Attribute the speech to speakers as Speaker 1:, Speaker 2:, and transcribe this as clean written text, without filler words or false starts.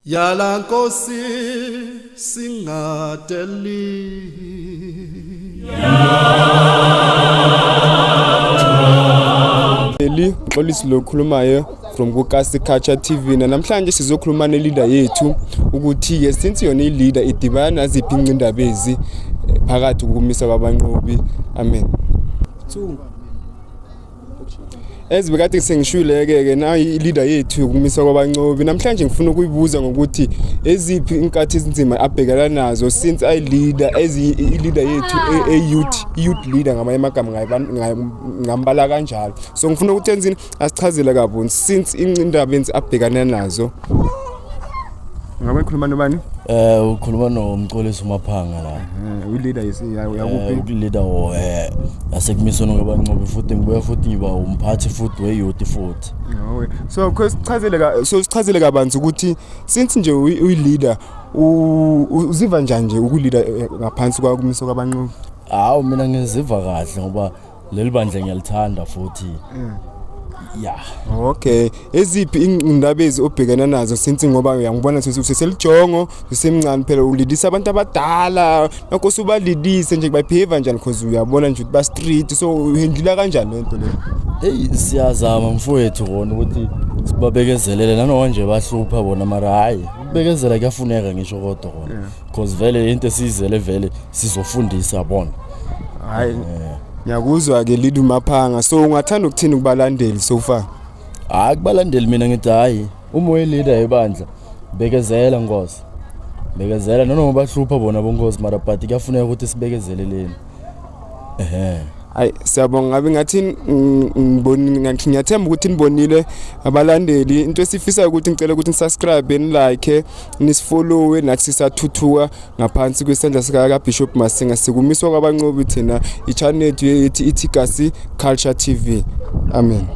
Speaker 1: Yala Nkosi singadeli.
Speaker 2: Eli Mxolisi lo khulumayo from kuKasi Culture TV. Na namhlanje sizokhuluma ne-leader yethu ukuthi ke since yona i-leader idibana naziphi incindabezi phakathi kokumisa kwabanqobi. Amen.
Speaker 3: 2.
Speaker 2: As bekade sengishule-ke ke nayi i-leader yethu yokumisa kwabanqobi. Namhlanje ngifuna ukuyibuza ngokuthi eziphi inkathi ezinzima abhekana nazo since ayi-leader, as i-leader yethu e-youth, i-youth leader ngamanye amagama, ngambala kanjalo. So ngifuna ukuthi enzini asichazele kabonzi since incindaba enzi abhekana nazo. Ngabe ngikhuluma nobani?
Speaker 4: Ukhuluma noMxolisi uMaphanga la.
Speaker 2: Uyi-leader yakuphi?
Speaker 4: Uku-leader wo yasekumisweni kwabanqobi, futhi ngibuya futhi ngiba umphathi futhi we-youth futhi.
Speaker 2: Okay. So so sichazele kabanzi ukuthi since nje uyi-leader, uziva njani nje uku-leader ngaphansi kwakumiswa kwabanqobi?
Speaker 4: Hawu, mina ngiziva kahle ngoba leli bandla ngiyalithanda futhi. Ya.
Speaker 2: Okay. Eziphi indaba ezi obhekana nazo since, ngoba uyangibona useselijongo, usemncane phela, ulidisa abantu abadala, nakho usubalidise nje, ba-behave njani? Because uyabona nje ukuthi ba street, so uhandlela kanjani lento le?
Speaker 4: Hey, siyazama mfowethu kona ukuthi sibabekezelele nanoma nje bahlupha bona, mara hayi, ukubekezela kuyafuneka ngisho kodwa kona. Because vele into esiyizele vele sizofundisa bona.
Speaker 2: Hayi, ngiyakuzwa ke, leader uMaphanga. So ungathanda ukuthini kubalandeli so far?
Speaker 4: Hayi, kubalandeli mina ngithi hayi, uma uyi-leader yebandla, bekezela nkosi, bekezela nanoma bahlupha bona bonkosi, mara but kuyafuneka ukuthi sibekezeleleni, ehe.
Speaker 2: Hayi, siyabonga. Ngabe ngathi ngiboni ngathi ngiyathemba ukuthi nibonile abalandeli into esifisayo, ukuthi ngicela ukuthi ni-subscribe, ni-like, nisifollowe, nathi sisathuthuka ngaphansi kwesandla sika Bishop Masinga. Sikumiswa kwabanqobi thina, i-channel yethu ithi Kasi Culture TV. Amen.